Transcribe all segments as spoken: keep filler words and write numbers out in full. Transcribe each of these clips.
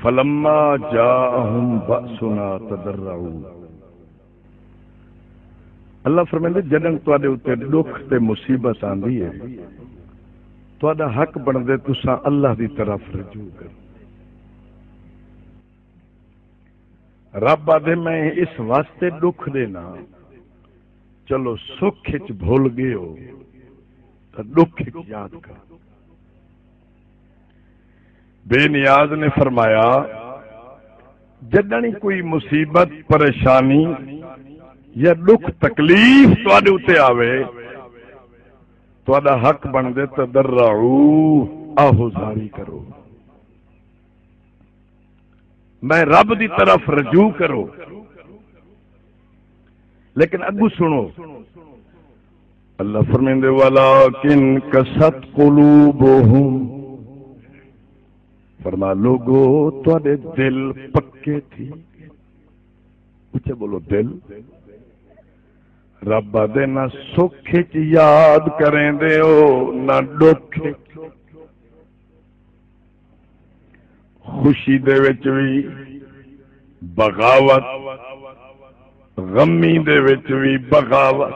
فلما جاءہم بأسنا تضرعوا۔ اللہ فرمیندے، جݙݨ تہاݙے اتے ݙکھ تے مصیبت آندی ہے، تہاݙا حق بݨدے تساں اللہ دی طرف رجوع کرو۔ رب آہدے، میں اس واسطے ݙکھ ݙینا، چلو سکھ اچ بھل ڳئے ہو تاں ݙکھ اچ یاد کرو۔ بے نیاز نے فرمایا، جݙݨ کوئی مصیبت، پریشانی یا ݙکھ تکلیف تہاݙے اتے آوے، تہاݙا حق بݨدے تضرعوا، آہوزاری کرو، میں رب دی طرف رجوع کرو۔ لیکن اڳوں سݨو، اللہ فرمیندے، ولکن قست قلوبہم، فرما لوگو، تہاݙے دل پکے تھی۔ اچے بولو، دل۔ رب آہدے، نہ سکھ اچ یاد کریندے ہو، نہ ݙکھ اچ۔ خوشی دے وچ وی بغاوت، غمی دے وچ وی بغاوت۔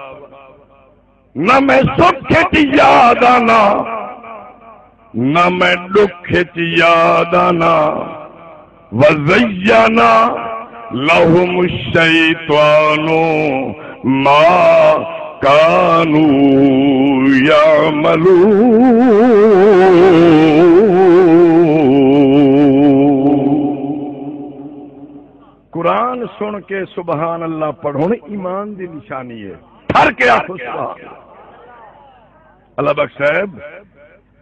نہ میں سکھ اچ یاد آنا، نہ میں ݙکھ اچ یاد آنا۔ وزین لهم الشیطان ما كانوا يعملون۔ قرآن سݨ کے سبحان اللہ پڑھݨ ایمان دی نشانی ہے۔ ٹھر کے آکھو سبحان اللہ۔ اللہ بخش صاحب،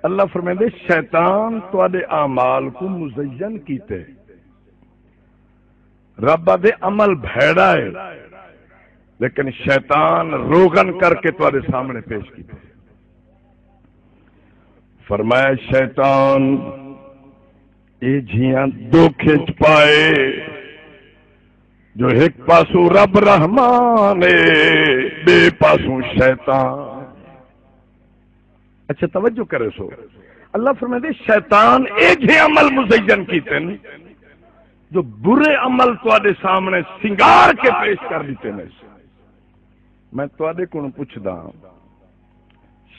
اللہ فرمیندے، شیطان تہاݙے اعمال کوں مزین کیتے۔ رب آہدے عمل بھیڑا ہے، لیکن شیطان روغن کر کے تہاݙے سامݨے پیش کیتے۔ فرمایا، شیطان اے جھیاں دھوکے اچ پائے جو ہک پاسوں رب رحمان ہے، ٻئے پاسوں شیطان۔ اچھا، توجہ کرے سو، اللہ فرمیندے، شیطان اے جھے عمل مزین کیتن جو برے عمل تہاݙے سامݨے سنگار کے پیش کر ݙتے نے۔ میں تہاݙے کولوں پچھدا،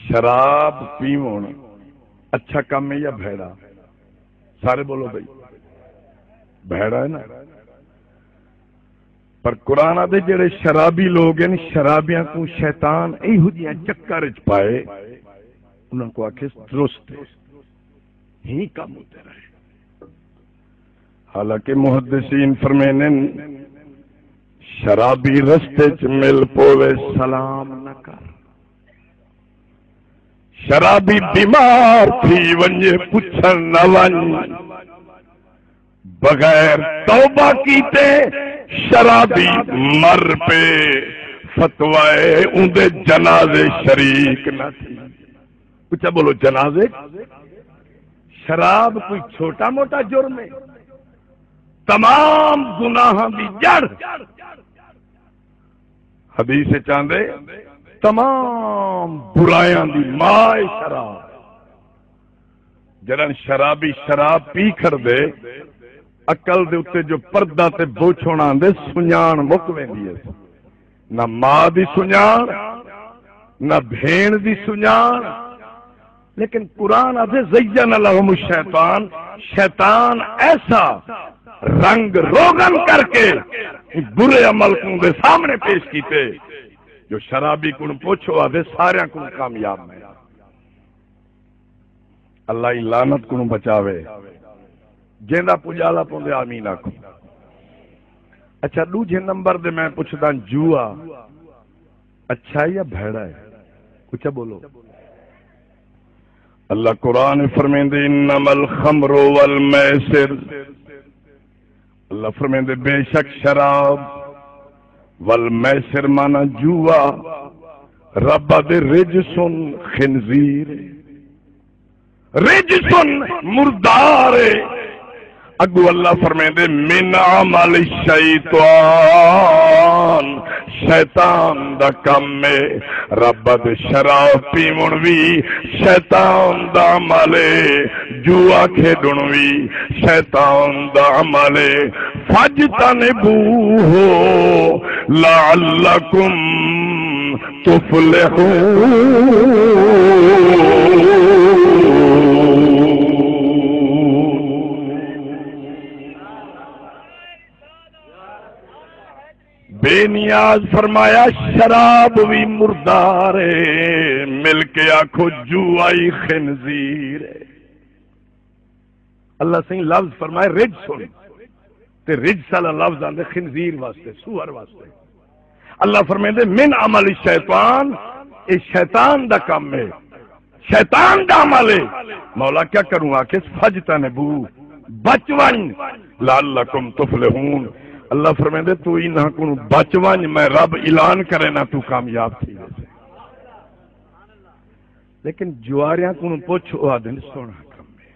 شراب پیوݨ اچھا کم ہے یا بھیڑا؟ سارے بولو بھائی، بھیڑا ہے نا؟ پر قرآن آہدے، جڑے شرابی لوگ ہیں، شرابیاں کو شیطان ایہو جیاں چکر اچ پائے، انہاں کو آکھے درست ہے، ہی کم ہوتے رہے۔ حالانکہ محدثین فرمیندن، شرابی رستے چ مل پووے، سلام نہ کر۔ شرابی بیمار تھی ونڄے، پچھݨ نہ ونڄ۔ بغیر توبہ کیتے شرابی مر پے، فتوی اوندے جنازے شریک نہ تھی۔ اچا بولو، جنازے؟ شراب کوئی چھوٹا موٹا جرم ہے؟ تمام گناہاں دی جڑ۔ حدیث اچ آندے، تمام برائیاں دی ماں ہے شراب۔ جݙݨ شرابی شراب پی کھڑدے، عقل دے اتے جو پردہ تے بوچھݨ آندے، سنڄاݨ مک ویندی ہے۔ نہ ماء دی سنڄاݨ، نہ بھیݨ دی سنڄاݨ۔ لیکن قرآن آہدے، زین لہم الشیطان، شیطان ایسا رنگ روغن کر کے برے عمل کوں دے سامݨے پیش کیتے جو شرابی کوں پچھو آہدے، ساریاں کوں کامیاب میں۔ اللہ ای لعنت کنوں بچاوے۔ جیندا پجالا پوندے آمین آکھو۔ اچھا، ݙوجھے نمبر دے میں پچھداں، جوا اچھا ہے یا بھیڑا ہے؟ اچا بولو۔ اللہ قرآن فرمیندے، انما الخمر والمیسر، اللہ فرمیندے، بے شک شراب، والمیسر مانا جوا، رب آہدے رجس، خنزیر، رجس، مردار ہے۔ اگو اللہ فرمیندے، من عمل الشیطان، شیطان دا کم اے۔ رب آہدے شراب پیوݨ وی شیطان دا عمل اے، جوا کھیݙݨ وی شیطان دا عمل اے۔ فاجتنبوہ لعلکم تفلحون۔ بے نیاز فرمایا، شراب وی مردار اے، مل کے آکھو، جوا ای خنزیر اے۔ اللہ سئیں لفظ فرمائے، رجس ہن، تے رجس والا لفظ آندے خنزیر واسطے، سوہر واسطے۔ اللہ فرمیندے، من عمل الشیطان، اے شیطان دا کم اے، شیطان دا عمل اے۔ مولا کیا کروں؟ آکھے، فاجتنبوہ، بچ ونج، لعلکم تفلحون۔ اللہ فرمیندے، تو انہاں کوں بچ ونج، میں رب اعلان کرینا، تو کامیاب تھی ویسے۔ لیکن جواریاں کوں پچھ، او آہدن سوہݨا کم اے۔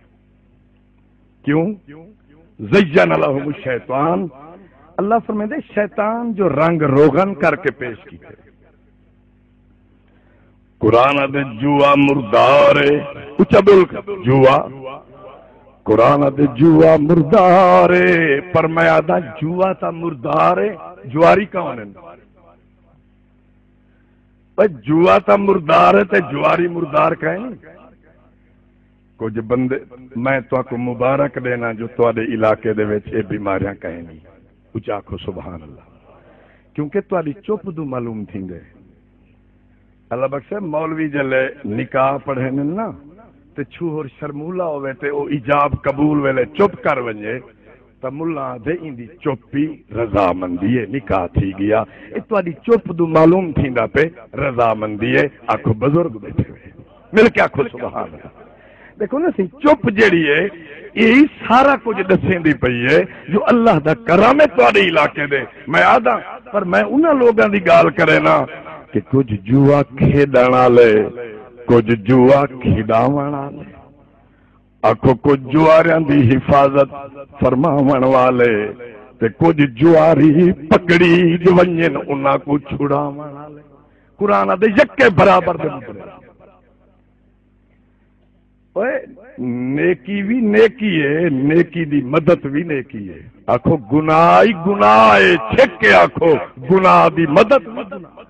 کیوں؟ زین لہم الشیطان، اللہ فرمیندے، شیطان جو رنگ روغن کر کے پیش کیتے۔ قرآن آہدے جوا مردار اے، اچا بول کے، جوا۔ قرآن آہدے جوا مردار اے، پر میں آہداں جوا تاں مردار اے، جواری کون ہن؟ اوئے جوا تاں مردار ہے تے جواری مردار کائنی۔ کجھ بندے، میں تہاکوں مبارک ݙینا جو تہاݙے علاقے دے وچ اے بیماریاں کائنی۔ اچا آکھو سبحان اللہ۔ کیونکہ تہاݙی چپ دو معلوم تھیندے۔ اللہ بخش صاحب، مولوی جلے نکاح پڑھیندن نا، تے چھوہر شرمولہ ہووے تے او ایجاب قبول ویلے چپ کر ونڄے، تاں ملا آہدے، ایندی چپ ای رضامندی اے، نکاح تھی ڳیا۔ اے تہاݙی چپ دو معلوم تھیندا پئے رضامندی اے۔ آکھو بزرگ ٻیٹھے ہوئے، مل کے آکھو سبحان اللہ۔ ݙیکھو نا سئیں، چپ جیڑھی اے، ایہی سارا کجھ ݙسیندی پئی اے جو اللہ دا کرم اے تہاݙے علاقے دے۔ میں آہداں، پر میں انہاں لوکاں دی ڳالھ کرینا کہ کجھ جوا کھیݙݨ آلے، کجھ جوا کھیݙاوݨ آلے۔ آکھو، کجھ جواریاں دی حفاظت فرماوݨ والے تے کجھ جواری پکڑی جو ونڄن، انہاں کوں چھڑاوݨ والے۔ قرآن آہدے یکے برابر دے مدرے۔ اوئے، نیکی وی نیکی ہے، نیکی دی مدد وی نیکی ہے۔ آکھو، گناہ ہی گناہ ہے، چھک کے آکھو، گناہ دی مدد وی گناہ۔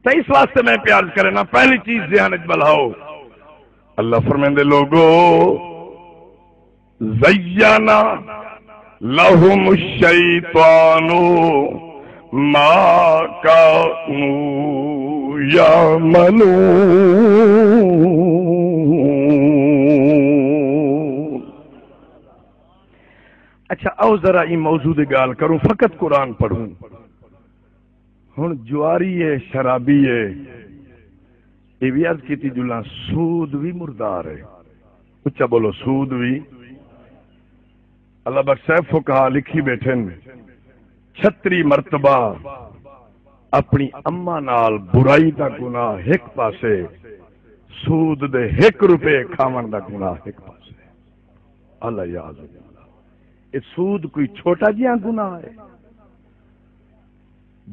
تے اس واسطے میں پیا عرض کرنا، پہلی چیز ذہن وچ بلھاؤ۔ اللہ فرمیندے، لوگو، زین لہم الشیطان ما کانوا یعملون۔ اچھا، آؤ ذرا ایں موضوع دی ڳالھ کروں، فقط قرآن پڑھوں۔ ہݨ جواری ہے، شرابی ہے، اے وی عرض کیتی جلاں، سود وی مردار ہے۔ اچا بولو، سود وی۔ اللہ بخش صاحب فقہا لکھی ٻیٹھن، چھتری مرتبہ اپݨی اماں نال برائی دا گناہ ہک پاسے، سود دے ہک روپے کھاوݨ دا گناہ ہک پاسے۔ اللہ یعذ باللہ۔ اے سود کوئی چھوٹا جیہاں گناہ ہے؟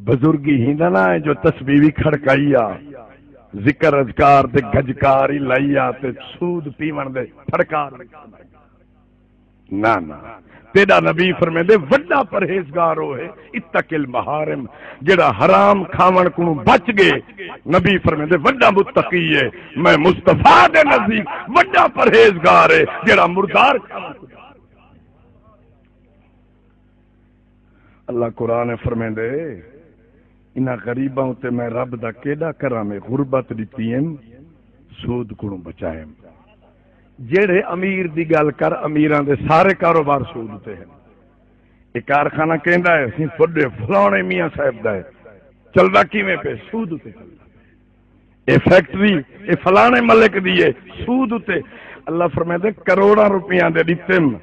بزرگی ہیندا نہ ہے جو تسبیح وی کھڑکائی آ، ذکر اذکار دے گجکار ہی لائی آ تے سود پیوݨ دے پھڑکار وی سݨائی۔ نہ، نہ۔ تیݙا نبی فرمیندے، وݙا پرہیزگار او ہے، اتق المحارم، جیڑھا حرام کھاوݨ کنوں بچ ڳئے۔ نبی فرمیندے، وݙا متقی ہے۔ میں مصطفیٰ دے نزدیک وݙا پرہیزگار ہے، جیڑھا مردار کھاوݨ کنوں۔ اللہ قرآن فرمیندے، انہاں غریباں اتے میں رب دا کیݙا کرم ہے، غربت ݙتی ایم، سود کنوں بچائیم۔ جیڑھے امیر دی ڳالھ کر، امیراں دے سارے کاروبار سود اتے ہن۔ اے کارخانہ کیندا ہے، اسی وݙے فلاݨے میاں صاحب دا ہے، چلدا کیویں پئے؟ سود اتے چلدا۔ اے فیکٹری، اے فلاݨے ملک دی ہے، سود اتے۔ اللہ فرمیندے، کروڑاں روپیاں دے ݙتم،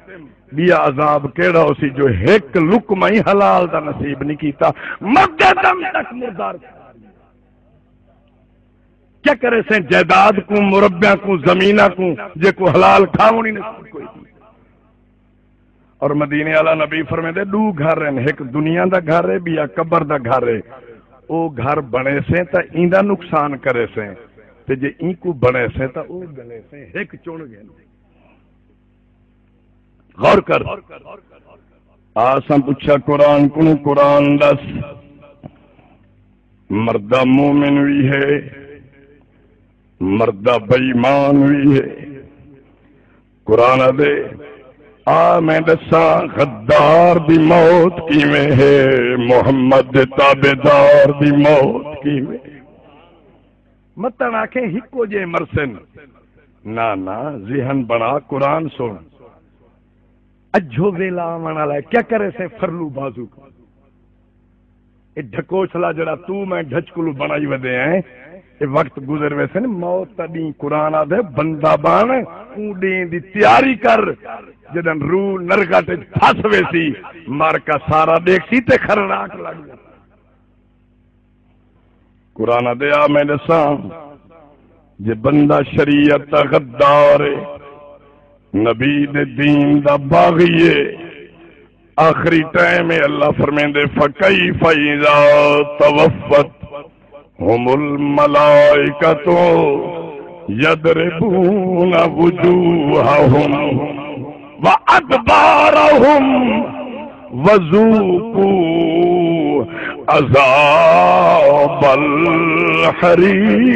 ٻیا عذاب کیڑھا ہوسی جو ہک لقمہ ہی حلال دا نصیب نہیں کیتا، مردے دم تک مردار۔ کیا کریسیں جائیداد کوں، مربیاں کوں، زمیناں کوں، جے کوں حلال کھاوݨ ہی نصیب کوئی نہیں۔ اور مدینے والا نبی فرمیندے، ݙو گھر ہن، ہک دنیا دا گھر ہے، ٻیا قبر دا گھر ہے۔ او گھر بݨیسیں تاں ایندا نقصان کریسیں، تے جے اینکوں بݨیسیں تاں او ڳݨیسیں، ہک چݨ ڳن۔ غور کر۔ آ اساں پچھیا قرآن کنوں، قرآن ݙس، مردہ مومن وی ہے، مردہ بے ایمان وی ہے۔ قرآن آہدے، آ میں ݙساں غدار دی موت کیویں ہے، محمد دے تابعدار دی موت کیویں ہے۔ متݨ آکھیں ہکو جئیں مرسن۔ نہ نہ، ذہن بݨا، قرآن سݨ۔ اجھو ویلا آوݨ والا ہے، کیا کریسیں فرلو بازو کوں؟ اے ڈھکوچلا جیڑھا توں میں ڈھچکلو بݨائی ودے ہیں، اے وقت گزر ویسے نا، موت دا ݙینہہ۔ قرآن آہدے بندہ بݨ، اوں ݙینہہ دی تیاری کر، جݙݨ روح نرغٹ اچ پھس ویسی، معرکہ سارا ݙیکھسی تے خرڑاٹ لڳ ویسی۔ قرآن آہدے، آ میں ݙساں، جے بندہ شریعت دا غدار ہے، نبی دے دین دا باغی ہے، آخری ٹائم ہے، اللہ فرمیندے، فَكَيْفَ إِذَا تَوَفَّتْهُمُ الْمَلَائِكَةُ يَضْرِبُونَ وُجُوهَهُمْ وَأَدْبَارَهُمْ وَذُوقُوا عَذَابَ الْحَرِيقِ۔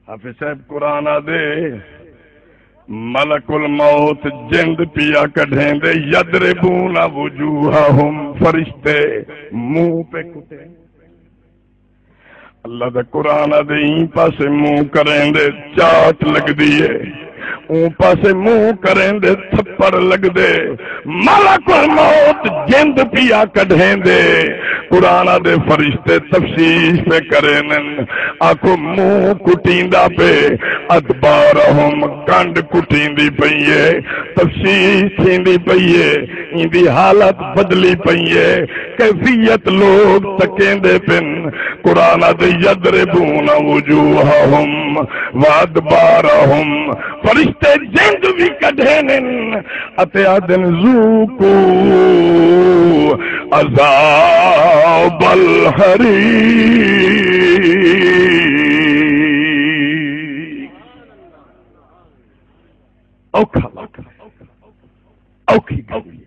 حافظ صاحب قرآن آہدے، ملک الموت جند پیا کڈھیندے، یضربون وجوہہم، فرشتے منہ پے کٹے۔ اللہ دا قرآن آہدے، ایں پاسے منہ کریندے چاٹ لگدی ہے، اوں پاسے منہ کریندے تھپڑ لگدے۔ ملک الموت جند پیا کڈھیندے، قرآن آہدے فرشتے تفشیش پے کرینن۔ آکھو منہ کٹیندا پے، ادبارہم کنڈ کٹیندی پئی ہے، تفشیش تھیندی پئی ہے، ایندی حالت بدلی پئی ہے، کیفیت لوگ تکیندے پن۔ قرآن آہدے یضربون وجوہہم وادبارہم، فرشتے جند وی کڈھینن اتے آہدن ذوقوا عذاب الحریق۔ اوکھا وقت، اوکھی گھڑی۔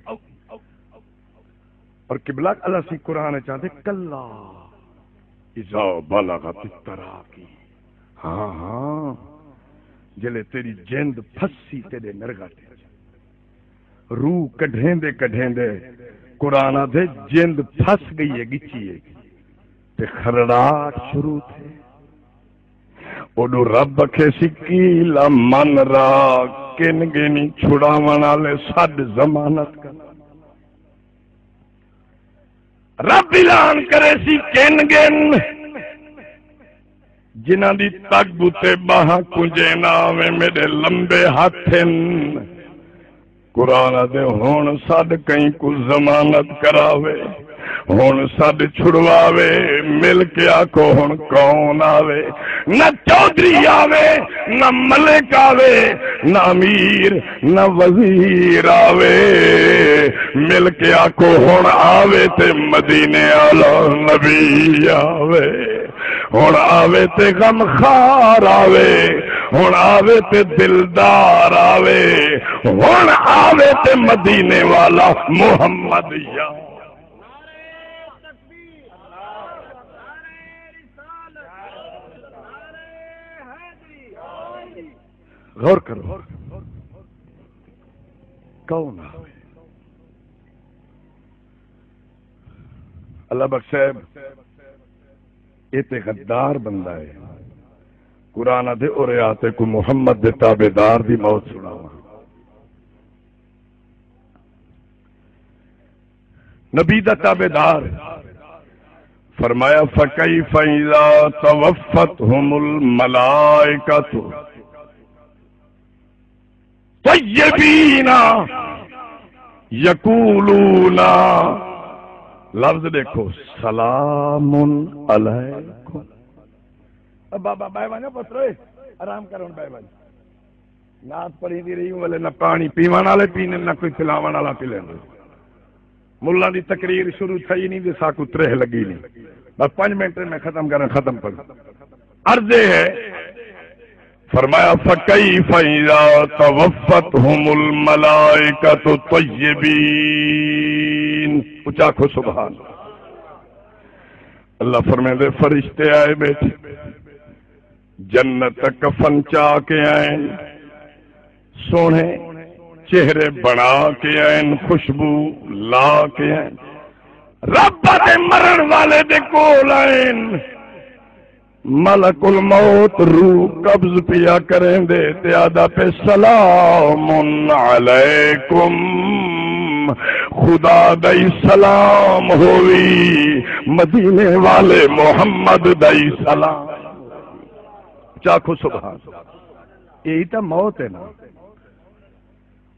اور قبلہ اللہ سی قرآن چاہتے، کلا اذا بلغت التراقی۔ ہاں ہاں، جلے تیری جند پھسی تیرے نرغٹ، روح کڈھیندے کڈھیندے قرآن آہدے جند پھس گئی ہے، گچی ہے، تے خرڑاٹ شروع تھے۔ اوݙوں رب اکھیسی، قیل من راق، کن گنی چھڑاوݨ آلے، سݙ، ضمانت کر۔ رب اعلان کریسی، کن گن، جنہاں دی تگ اتے ٻانہہ کنجے نہ آویں، میݙے لمبے ہتھ ہن۔ قرآن آہدے، ہݨ سݙ کہیں کوں ضمانت کراوے، ہݨ سݙ چھڑواوے، مل کے آکھو ہݨ کون آوے؟ نہ چوہدری آوے، نہ ملک آوے، نہ امیر، نہ وزیر آوے، مل کے آکھو ہݨ آوے تے مدینے آلا نبی آوے۔ ہݨ آوے تے غمخوار آوے، ہݨ آوے تے دلدار آوے، ہݨ آوے تے مدینے والا محمد یار۔ غور کرو، کون آوے؟ اللہ بخش صاحب، اے تے غدار بندہ ہے۔ قرآن آہدے، اورے آ تیکوں محمد دے تابعدار دی موت سݨاواں۔ نبی دا تابعدار۔ فرمایا، فَكَيْفَ إِذَا تَوَفَّتْهُمُ الْمَلَائِكَةُ طَيِّبِينَ يَقُولُونَ، لفظ ݙیکھو، سلام علیکم۔ او بابا، ٻہہ ونڄ پتر، اوئے، آرام کر، ہݨ ٻہہ ونڄ۔ نعت پڑھیندی رہی، اوں ویلے نہ پاݨی پیوݨ والے پیندے، نہ کوئی پلاوݨ والا پلیندے۔ ملاں دی تقریر شروع تھئی نہیں تے ساکوں تریہہ لڳی نہیں۔ بس پنج منٹ میں ختم کرن، ختم پڑھ۔ عرض اے ہے، فرمایا، فَكَيْفَ إِذَا تَوَفَّتْهُمُ الْمَلَائِكَةُ طَيِّبِينَ۔ اچا آکھو سبحان۔ اللہ فرمیندے، فرشتے آئے ٻیٹھے، جنت کفن چا کے آئن، سوہݨے چہرے بݨا کے آئن، خوشبو لا کے آئن۔ رب دے مرݨ والے دے کول آئن۔ ملک الموت روح قبض پیا کریندے تے آہدا پئے، سلام علیکم، خدا دئی سلام ہووی، مدینے والے محمد دئی سلام۔ چاکھو سبحان۔ یہی تاں موت ہے نا،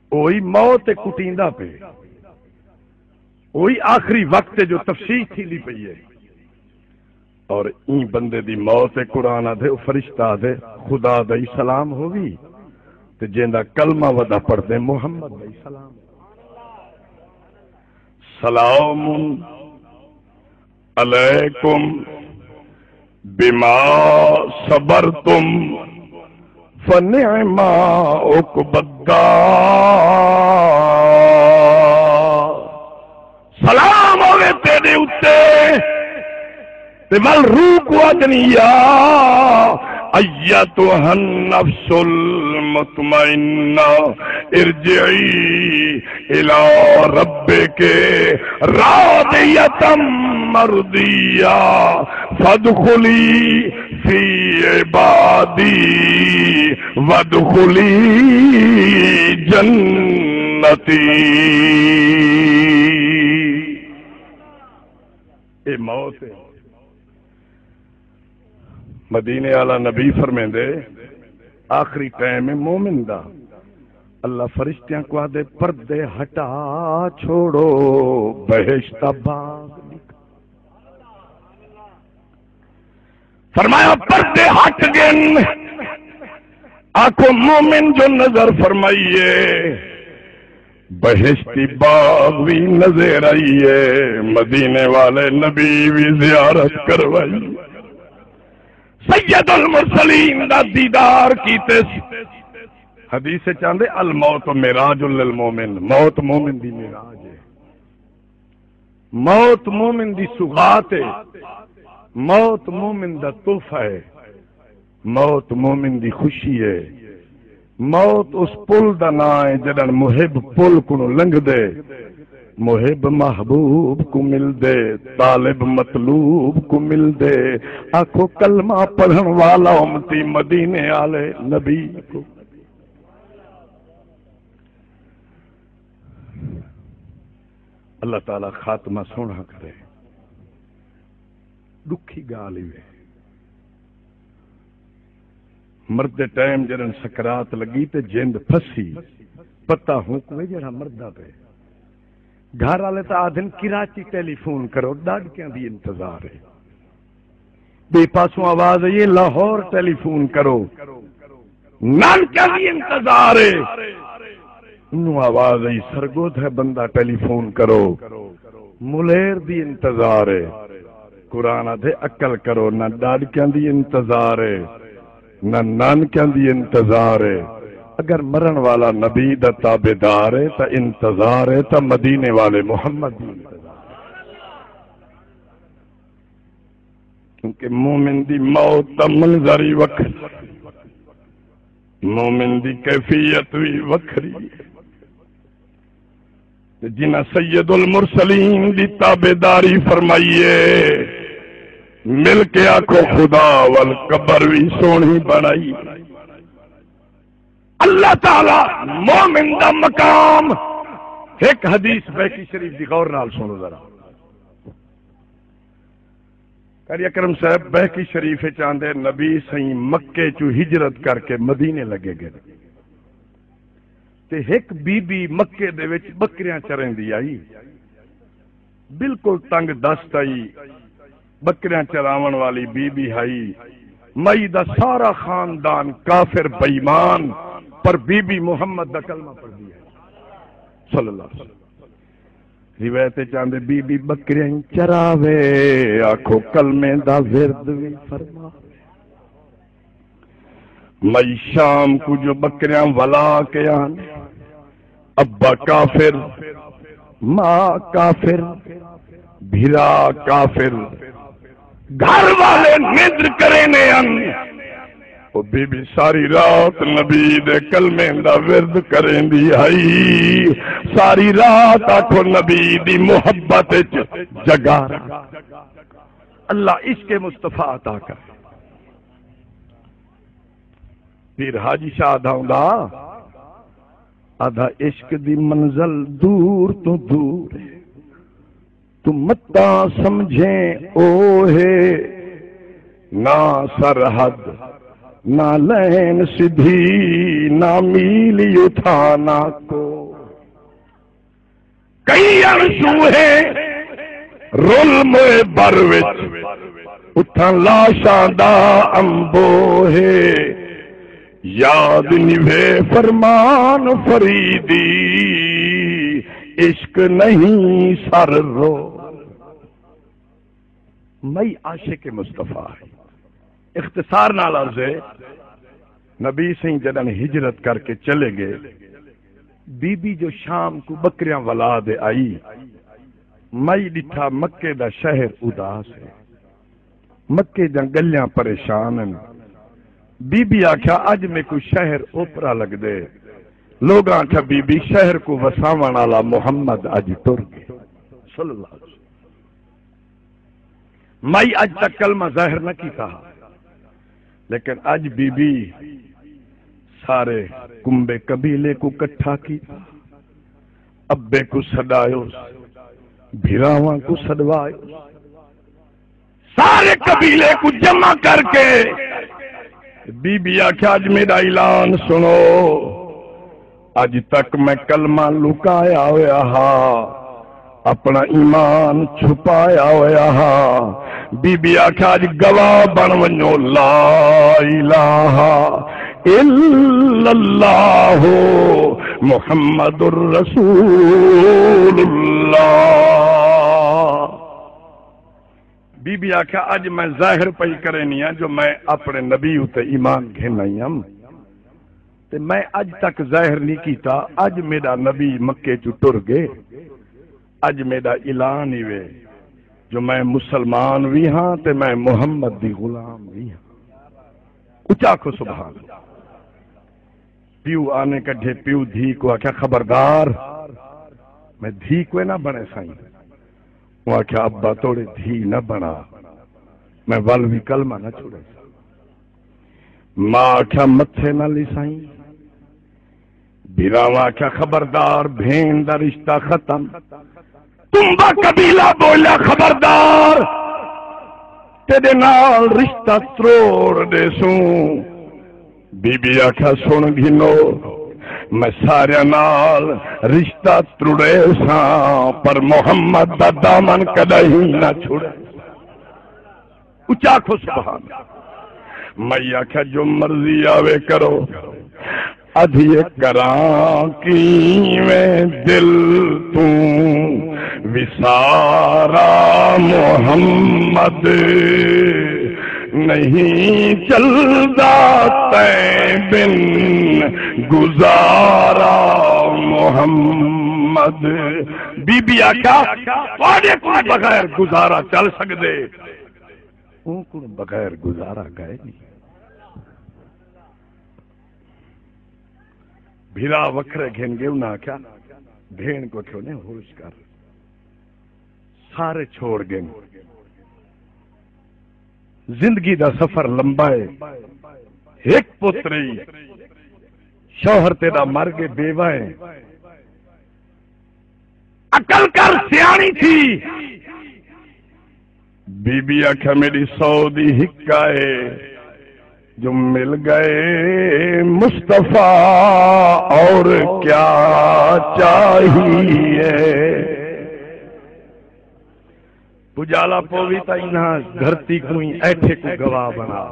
اوہی موت ہے کٹیندا پئے، اوہی آخری وقت ہے جو تفشیش تھیندی پئی ہے۔ اور ایں بندے دی موت ہے، قرآن آدھے، او فرشتہ آدھے، خدا دا ہی سلام ہووی، تے جیندا کلمہ ودا پڑھدے، محمد دا ہی سلام۔ سلام علیکم بما صبرتم فنعم عقبی الدار۔ سلام ہووے تیݙے اتے۔ تے ول روح کوں آہدن، یا ایتھا النفس المطمئنہ، ارجعی الی ربک راضیۃ مرضیہ، فادخلی فی عبادی وادخلی جنتی۔ اے موت ہے۔ مدینے والا نبی فرمیندے، آخری ٹائم ہے مومن دا۔ اللہ فرشتیاں کوں آہدے، پردے ہٹا چھوڑو، بہشت دا باغ ݙکھا۔ فرمایا، پردے ہٹ ڳن۔ آکھو، مومن جو نظر فرمائیے، بہشتی باغ وی نظر آئیے، مدینے والے نبی وی زیارت کروائی، سید المرسلین دا دیدار کیتے۔ حدیث چاہندے، الموت معراج للمومن، موت مومن دی معراج ہے۔ موت مومن دی سوغات ہے، موت مومن دا تحفہ ہے، موت مومن دی خوشی ہے۔ موت اس پل دا ناں ہے جݙݨ محب پل کنوں لنگھدے، محب محبوب کوں ملدے، طالب مطلوب کوں ملدے۔ آکھو، کلمہ پڑھݨ والا امتی مدینے آلے نبی کوں۔ اللہ تعالیٰ خاتمہ سوہݨا کرے۔ ݙکھی ڳالھ ہی ہے، مردے ٹائم جݙݨ سکرات لڳی تے جند پھسی، پتہ ہوں کوئی جڑا مردہ پئے۔ گھر والے تاں آہدن، کراچی ٹیلی فون کرو، ݙاݙکیاں دی انتظار ہے۔ ٻئے پاسوں آواز آئی ہے، لاہور ٹیلی فون کرو، نانکیاں دی انتظار ہے۔ انہوں آواز آئی، سرگودھے بندہ ٹیلی فون کرو، ملیر دی انتظار ہے۔ قرآن آدھے، عقل کرو، نہ ݙاݙکیاں دی انتظار ہے، نہ نانکیاں دی انتظار ہے۔ اگر مرݨ والا نبی دا تابعدار ہے تاں انتظار ہے تاں مدینے والے محمد دی انتظار۔ کیونکہ مومن دی موت دا منظر ہی وکھری، مومن دی کیفیت وی وکھری۔ تے جنہاں سید المرسلین دی تابعداری فرمائی ہے، مل کے آکھو، خدا ول قبر وی سوہݨی بݨائی۔ اللہ تعالیٰ مومن دا مقام۔ ہک حدیث بہقی شریف دی غور نال سݨو ذرا۔ قاری اکرم صاحب بہقی شریف وچ آندے، نبی سئیں مکے چوں ہجرت کر کے مدینے لڳے ڳئے تے ہک بی بی مکے دے وچ ٻکریاں چریندی آئی، بالکل تنگ دست آئی، ٻکریاں چراوݨ والی بی بی ہئی۔ مئی دا سارا خاندان کافر، بے ایمان، پر بی بی محمد دا کلمہ پڑھدی ہے، صلی اللہ علیہ وسلم۔ روایت چ آندے، بی بی بکریاں ہی چراوے، آکھو کلمے دا ورد وی فرماوے۔ مئی شام کوں جو بکریاں ولا کے آن، ابا کافر، ماں کافر، بھرا کافر، گھر والے نندر کریندے ہن۔ او بی بی ساری رات نبی دے کلمے دا ورد کریندی ہئی۔ ساری رات آکھو نبی دی محبت اچ جگارا۔ اللہ عشق مصطفیٰ عطا کر۔ پیر حاجی شاہ دا ہوندا، آدھا عشق دی منزل دور تو دور ہے، تو متاں سمجھیں او ہے، نہ سرحد، نہ لین سدھی، نہ میل اتھاں نہ کو۔ کئی اݨ سوہے رل موئے بر وچ، اتھاں لاشاں دا امبو ہے۔ یاد نبھے فرمان فریدی، عشق نہیں سر رو۔ مئی عاشق مصطفیٰ ہے۔ اختصار نال عرض ہے، نبی سئیں جݙݨ ہجرت کر کے چلے ڳئے، بی بی جو شام کوں ٻکریاں ولا دے آئی، مئی ݙٹھا مکے دا شہر اداس ہے، مکے دیاں ڳلیاں پریشان ہن۔ بی بی آکھیا، اڄ میکوں شہر اوپرا لڳدے۔ لوگاں آکھیا، بی بی، شہر کوں وساوݨ آلا محمد اڄ ٹر ڳئے، صلی اللہ علیہ وسلم۔ مئی اڄ تک کلمہ ظاہر نہ کیتا ہا، لیکن اڄ بی بی سارے کنبے قبیلے کوں کٹھا کیتا، ابے کوں سݙایوس، بھراواں کوں سݙوایوس، سارے قبیلے کوں جمع کر کے بی بی آکھیا، اڄ میݙا اعلان سݨو، اڄ تک میں کلمہ لکایا ہویا ہا، اپݨا ایمان چھپایا ہویا ہا۔ بی بی آکھیا، اڄ گواہ بݨ ونڄو، لا الہ الا اللہ محمد رسول اللہ۔ بی بی آکھیا، اڄ میں ظاہر پئی کرینی ہاں جو میں اپݨے نبی اتے ایمان گھن آئی ہم، تے میں اڄ تک ظاہر نہیں کیتا، اڄ میݙا نبی مکے چوں ٹر ڳئے، اڄ میݙا اعلان ہی وے جو میں مسلمان وی ہاں تے میں محمد دی غلام وی ہاں۔ اچا آکھو سبحان اللہ۔ پیو آنے کڈھے، پیو دھی کوں آکھیا، خبردار، میں دھی کوئے نہ بݨے سائیں۔ اوں آکھیا، ابا توڑے دھی نہ بݨا، میں ول وی کلمہ نہ چھوڑے سائیں۔ ماں آکھیا، متھے نہ لی سائیں۔ بھراواں آکھیا، خبردار، بھین دا رشتہ ختم۔ تمبا قبیلہ بولیا، خبردار، تیݙے نال رشتہ تروڑ ݙیسوں۔ بی بی آکھیا، سݨ گھنو، میں ساریاں نال رشتہ تروڑیساں، پر محمد دا دامن کݙاہیں نہ چھوڑے۔ اچا آکھو سبحان اللہ۔ میں آکھیا، جو مرضی آوے کرو، ادھی کراں کیویں دل توں وسارا، محمد نہیں چلدا تیں بن گزارا، محمد۔ بی بی آکھیا، تہاݙے کوں بغیر گزارا چل سڳدے، اوں کوں بغیر گزارا کائے نہیں۔ بھرا وکھرے گھن ڳئے، انہاں آکھیا، بھیݨ کوں آکھیو نے ہوش کر، سارے چھوڑ ڳئے۔ زندگی دا سفر لمبا ہے، ہک پتر ہی، شوہر تیݙا مر ڳئے، بیوہ ہے، عقل کر سیاݨی تھی۔ بی بی آکھیا، میݙی سو دی ہکا ہے جو مل گئے مصطفیٰ، اور کیا چاہیے؟ اجالا پووی تاں انہاں دھرتی کوں ہی ایٹھے کوں گواہ بݨا۔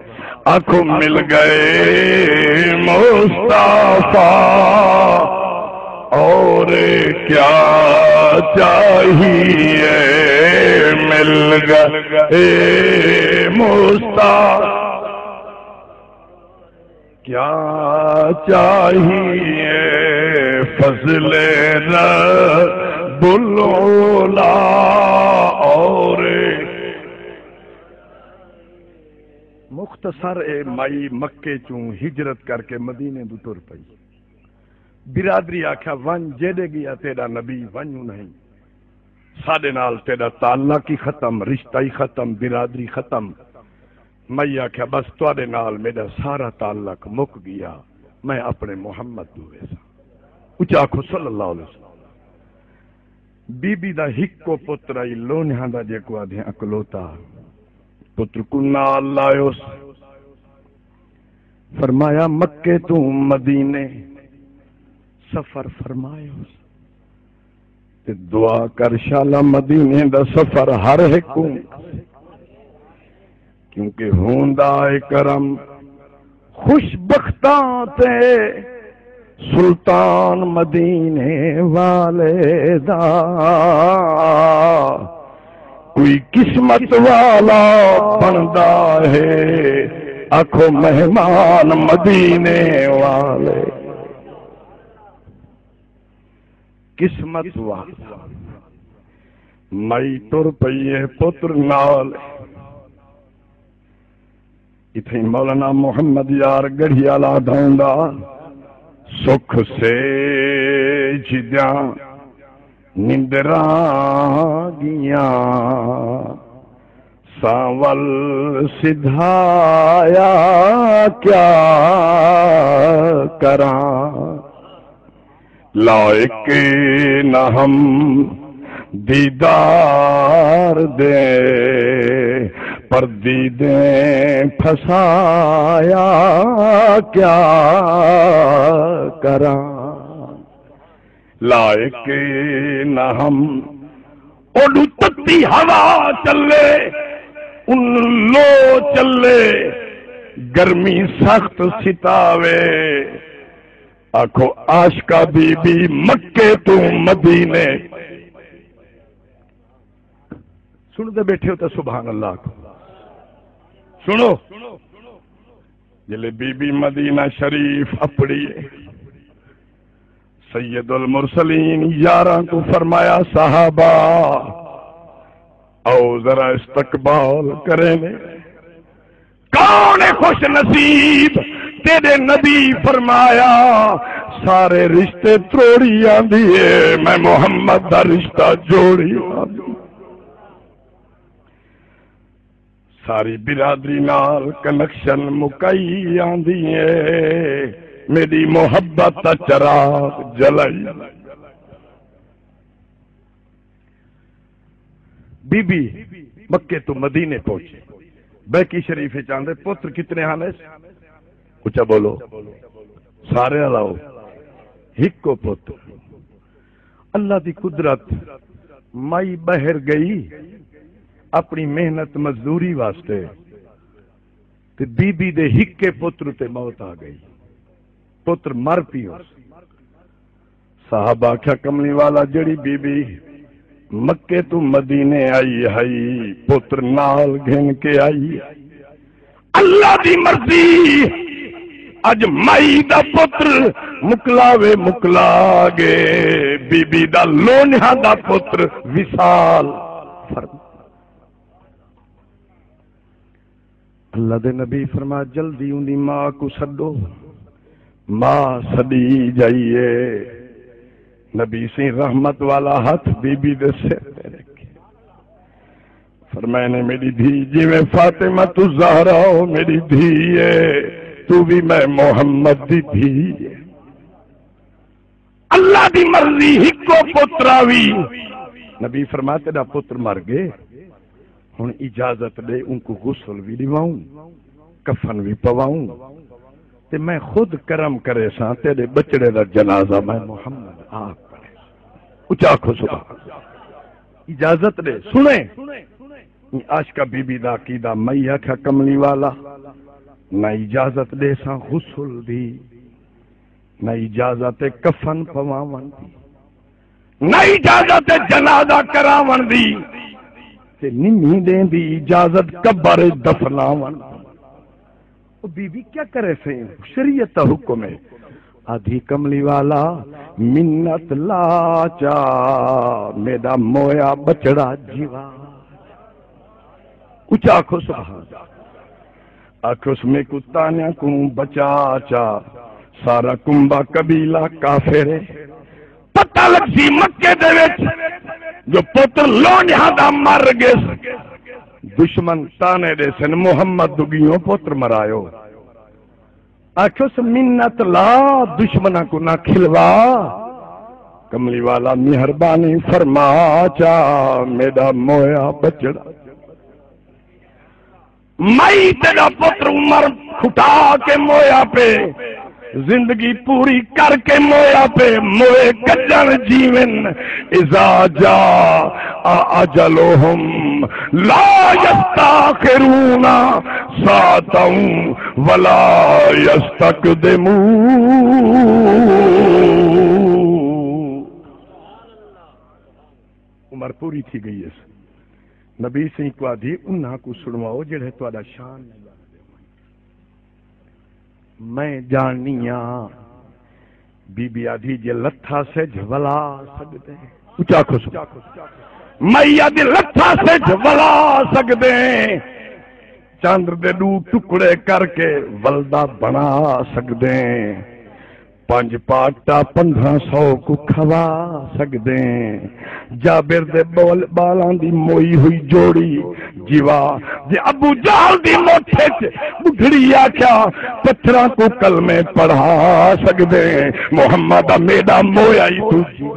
آکھو مل گئے مصطفیٰ، اور کیا چاہیے؟ مل گئے مصطفیٰ، کیا چاہیے؟ فضل رب العلا، اور مختصر اے، مائی مکے چوں ہجرت کر کے مدینے دو ٹر پئی۔ برادری آکھیا، ونڄ جیݙے ڳیا تیݙا نبی، ونڄ انہیں، ساݙے نال تیݙا تعلق ہی ختم، رشتہ ہی ختم، برادری ختم۔ میں آکھیا، بس تہاݙے نال میݙا سارا تعلق مک ڳیا، میں اپݨے محمد دو ویساں۔ اچا آکھو صلی اللہ علیہ وسلم۔ بی بی دا ہکو پتر آئی لونہاں دا، جیکوں آدھے اکلوتا، پتر کوں نال لایوس۔ فرمایا مکے توں مدینے سفر فرمایوس، تے دعا کر شالا مدینے دا سفر ہر ہک کوں، کیونکہ ہوندا اے کرم خوش بختاں تے سلطان مدینے والے دا۔ کوئی قسمت والا بݨدا ہے، آکھو مہمان مدینے والے۔ قسمت والا۔ مائی ٹر پئی ہے پتر نال۔ اتھیں مولانا محمد یار گڑھی والا آہدا ہوندا، سکھ سیج دیاں نندراں ڳیاں، سانول سدھایا کیا کراں۔ لائق نہ ہم دیدار دے، پر دیدیں پھسایا کیا کراں۔ لائق نہ ہم، اوݙوں تتی ہوا چلے، ان لو چلے، گرمی سخت ستاوے۔ آکھو عاشقہ بی بی مکے توں مدینے۔ سݨدے ٻیٹھے ہو تاں سبحان اللہ آکھو۔ سݨو، جلے بی بی مدینہ شریف اپڑی ہے، سید المرسلین یاراں کوں فرمایا، صحابہ، او ذرا استقبال کریں نے۔ کون ہے خوش نصیب؟ تیݙے نبی فرمایا، سارے رشتے تروڑی آندی ہے، میں محمد دا رشتہ جوڑی آندی۔ ساری برادری نال کنکشن مکائی آندی ہے، میݙی محبت دا چراغ جلائی۔ بی بی مکے توں مدینے پہنچی۔ بیکی شریف وچ آندے، پتر کتنے ہن؟ اچا بولو، سارے الاؤ، ہکو پتر۔ اللہ دی قدرت، مائی ٻاہر ڳئی اپݨی محنت مزدوری واسطے، تے بی بی دے ہکے پتر تے موت آ ڳئی، پتر مر پیوس۔ صحابہ آکھیا، کملی والا، جیڑھی بی بی مکے توں مدینے آئی ہئی، پتر نال گھن کے آئی۔ اللہ دی مرضی، اڄ مائی دا پتر مکلاوے مکلا ڳئے، بی بی دا لونہاں دا پتر وصال فرما۔ اللہ دے نبی فرمایا، جلدی اوندی ماں کوں سݙو، ماں سݙی جائیے۔ نبی سئیں رحمت والا ہتھ بی بی دے سر تے رکھے، فرمائے نے، میݙی دھی، جیویں فاطمہ الزہرا او میݙی دھی ہے، توں وی میں محمد دی دھی ہے۔ اللہ دی مرضی، ہکو پتر آوی۔ نبی فرمایا، تیݙا پتر مر ڳئے، ہݨ اجازت ݙے، اونکوں غسل وی ݙیواؤں، کفن وی پواؤں، تے میں خود کرم کریساں، تیݙے ٻچڑے دا جنازہ میں محمد آپ پڑھے۔ اچا آکھو سبحان اللہ۔ اجازت ݙے، سݨے۔ عاشقہ بی بی دا عقیدہ، میں آکھیا کملی والا، نہ اجازت ݙیساں غسل دی، نہ اجازت کفن پواوݨ دی، نہ اجازت جنازہ کراوݨ دی، تے نمی ݙیندی اجازت قبر اچ دفناوݨ دی۔ او بی بی کیا کرے سے؟ شریعت دا حکم ہے۔ آدھی کملی والا، منت لا چا، میݙا مویا ٻچڑا جیوا۔ اچا آکھو سبحان اللہ۔ آکھوس میکوں طعنیاں کوں بچا چا، سارا کنبہ قبیلہ کافر ہے۔ پتہ لڳسی مکے دے وچ جو پتر لونڈیاں دا مر ڳس۔ دشمن طعنے ݙیسن، محمد دگیوں پتر مرایو۔ آکھیس منت لا، دشمناں کوں نہ کھلوا۔ کملی والا مہربانی فرما چا، میݙا مویا ٻچڑا۔ مئی تیݙا پتر عمر کھٹا کے مویا پے، زندگی پوری کر کے مویا پے، موئے کڄݨ جیون۔ اذا جاء اجلهم لا يستأخرون ساعة ولا يستقدمون۔ عمر پوری تھی ڳئی ہے۔ نبی سئیں کوں آدھی، انہاں کوں سݨواؤ جیڑھے تہاݙا شان نہ ڄاݨدے ہوئن۔ میں ڄاݨنی آں۔ بی بی آدھی، جے لتھا سجھ ولا سڳدے۔ اچا آکھو سبحان۔ میں آدھی لتھا سجھ ولا سڳدے۔ چندر دے ݙو ٹکڑے کر کے ولدا بݨا سڳدے۔ پنج پاٹا پندرہ سو کوں کھوا سڳدیں۔ جابر دے ٻول، ٻالاں دی موئی ہوئی جوڑی جیوا، جے ابو جہل دی مٹھ اچ ٻڈھڑی آکھیا، پتھراں کوں کلمے پڑھا سڳدیں۔ محمد میݙا مویا ای توں جیوا۔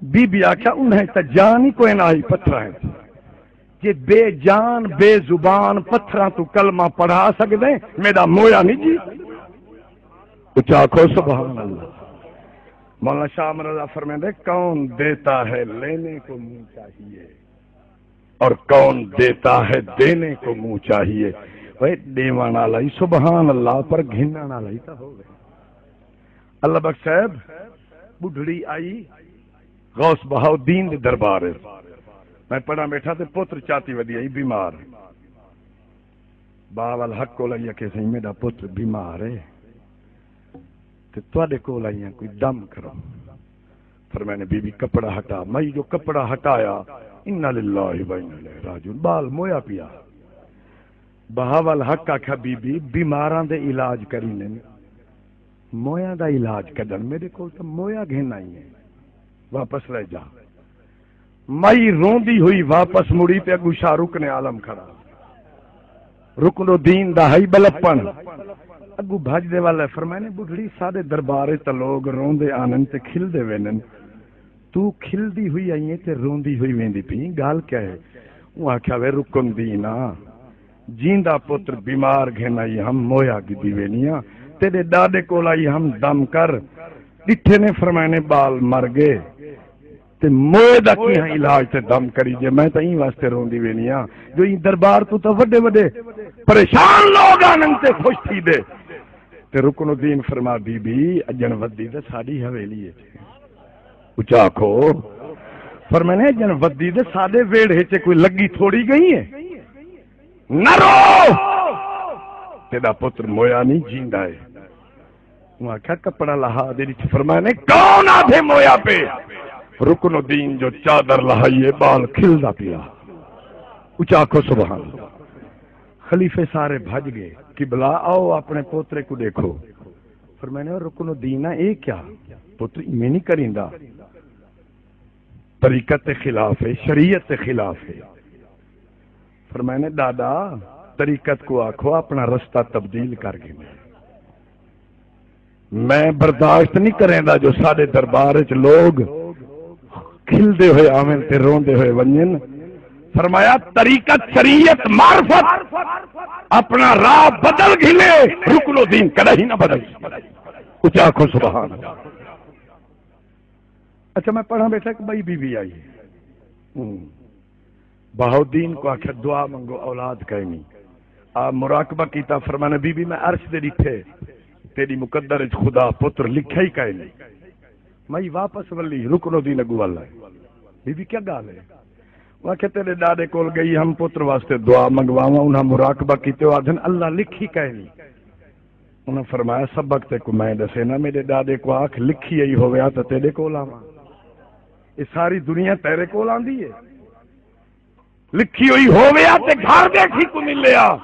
بی بی آکھیا، انہیں تاں جان ہی کوئے نہ آئی پتھراں اچ۔ جے بے جان، بے زبان پتھراں توں کلمہ پڑھا سڳدیں، میݙا مویا نہیں جی۔ اچا آکھو سبحان اللہ۔ مولانا شاہ امر اللہ فرمیندے، کون دیتا ہے لینے کو منہ چاہیے، اور کون دیتا ہے دینے کو منہ چاہیے۔ اوئے ݙیوݨ والا ہی سبحان اللہ، پر گھنݨ والا ہی تاں ہووے۔ اللہ بخش صاحب، ٻڈھڑی آئی غوث بہاؤالدین دے دربار اچ۔ میں پڑھاں ٻیٹھا تے پتر چاتی ودی آئی بیمار۔ بہاول حق کول آئی آکھے، سئیں میݙا پتر بیمار ہے تے تہاݙے کول آئی ہاں، کوئی دم کرو۔ فرمائے نے، بی بی کپڑا ہٹا۔ میں جو کپڑا ہٹایا، انا للہ و انا الیہ راجعون، ٻال مویا پیا۔ بہاول حق آکھیا، بی بی بیماراں دے علاج کریندن، مویاں دا علاج کڈھݨ، میݙے کول تاں مویا گھن آئی ہیں، واپس لے جا۔ مائی روندی ہوئی واپس مڑی تے اڳوں شاہ رکن عالم کھڑا۔ رکن الدین دا ہئی ٻلپݨ۔ اڳوں بھڄدے ول آئے، فرمائے نے، ٻڈھڑی، ساݙے دربار اچ تاں لوگ روندے آندن تے کھلدے ویندن، توں کھلدی ہوئی آئی ہیں تے روندی ہوئی ویندی پئی، ڳالھ کیا ہے؟ اوں آکھیا، وے رکن الدین آ، جیندا پتر بیمار گھن آئی ہم، مویا گھدی وینی آں، تیݙے ݙاݙے کول آئی ہم، دم کر۔ ݙٹھے نے، فرمائے نے، ٻال مر ڳئے تے موئے دا کیہاں علاج تے دم کریجے؟ میں تاں ایں واسطے روندی وینی آں جو ایں دربار توں تاں وݙے وݙے پریشان لوگ آندن تے خوش تھیندے۔ تے رکن الدین فرما، بی بی، اڄݨ ودی تے ساݙی حویلی اچ۔ اچا آکھو۔ فرمائے نے، اڄݨ ودی تے ساݙے ویڑھے اچ، کوئی لڳی تھوڑی ڳئی ہے۔ نہ رو، تیݙا پتر مویا نہیں، جیندا ہے۔ اوں آکھیا، کپڑا لہا ݙے ݙٹھ۔ فرمائے نے، کون آدھے مویا پے؟ رکن الدین جو چادر لہائی ہے، ٻال کھلدا پیا۔ اچا آکھو سبحان اللہ۔ خلیفے سارے بھڄ ڳئے، قبلہ آؤ اپݨے پوترے کوں ݙیکھو۔ فرمائے نے، رکن الدین آ، اے کیا؟ پتر ایویں نہیں کریندا، طریقت دے خلاف ہے، شریعت دے خلاف ہے۔ فرمائے نے، ݙاݙا، طریقت کوں آکھو اپݨا رستہ تبدیل کر گھنے۔ میں برداشت نہیں کریندا جو ساݙے دربار اچ لوگ کھلدے ہوئے آون تے روندے ہوئے ونڄن۔ فرمایا، طریقت، شریعت، معرفت اپݨا راہ بدل گھنے، رکن الدین کݙاہیں نہ بدل۔ اچا آکھو سبحان اللہ۔ اچھا، میں پڑھاں بیٹھا، ایک بئی بی بی آئی۔ ہوں۔ بہاؤالدین کو آکھیا، دعا منگو، اولاد کائنی۔ آ مراقبہ کیتا، فرمانے، بی بی، میں عرش دے ݙٹھے، تیݙی مقدر اچ خدا پتر لکھیا ہی کائنی۔ مئی واپس ولی، رکن الدین اڳوں ول آئے۔ بی بی، کیا ڳالھ ہے؟ وہ آکھے، تیݙے ݙاݙے کول ڳئی ہم پتر واسطے دعا منگواواں، انہاں مراقبہ کیتے، وہ آدھن، اللہ لکھی کائنی۔ انہاں فرمایا، سبق تیکوں میں ݙسینا، میݙے ݙاݙے کوں آکھ، لکھی آئی ہووے ہا تاں تیݙے کول آواں۔ اے ساری دنیا تیݙے کول آندی ہے۔ لکھی ہوئی ہووے ہا تے گھر ٻیٹھی کوں ملے ہا۔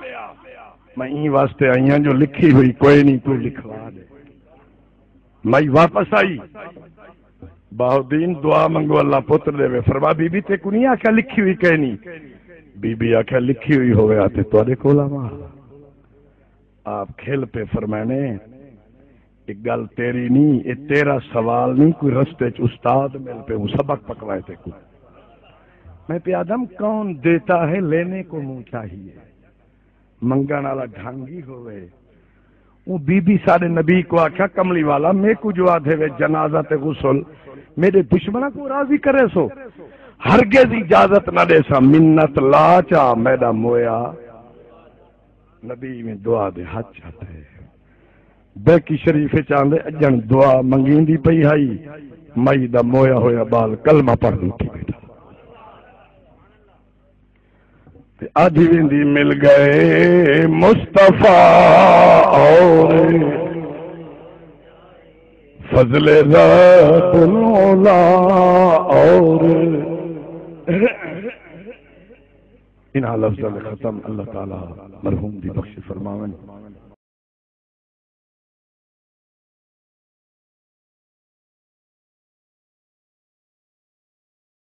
میں ایں واسطے آئی ہاں جو لکھی ہوئی کوئی نہیں، کوئی لکھوا ݙے۔ مئی واپس آئی۔ بہاؤالدین، دعا منگو، اللہ پتر ݙیوے۔ فرما، بی بی، تیکوں نہیں آکھیا لکھی ہوئی کائنی؟ بی بی آکھیا، لکھی ہوئی ہووے ہا تے تہاݙے کول آواں۔ آپ کھل پئے، فرمانے، اے ڳالھ تیݙی نہیں، اے تیݙا سوال نہیں، کوئی رستے اچ استاد مل پئے، ہوں سبق پکوائے تیکوں۔ میں پیا آدم، کون دیتا ہے، لینے کو منہ چاہیے۔ منگݨ والا ڈھنگ ہی ہووے۔ اوں بی بی ساݙے نبی کوں آکھیا، کملی والا، میکوں جو آدھے وے جنازہ تے غسل، میݙے دشمناں کوں راضی کریسو؟ ہرگز اجازت نہ ݙیساں، منت لا چا میݙا مویا۔ نبی میں دعا دے ہتھ چاتے۔ بیکی شریف اچ آندے، اڄݨ دعا منگیندی پئی ہئی، مئی دا مویا ہویا ٻال کلمہ پڑھ ݙے اٹھی ٻیٹھا۔ تے آدھی ویندی، مل گئے مصطفیٰ اور فضل رب العلا اور۔ انہاں لفظاں دے ختم، اللہ تعالیٰ مرحوم دی بخش فرماون۔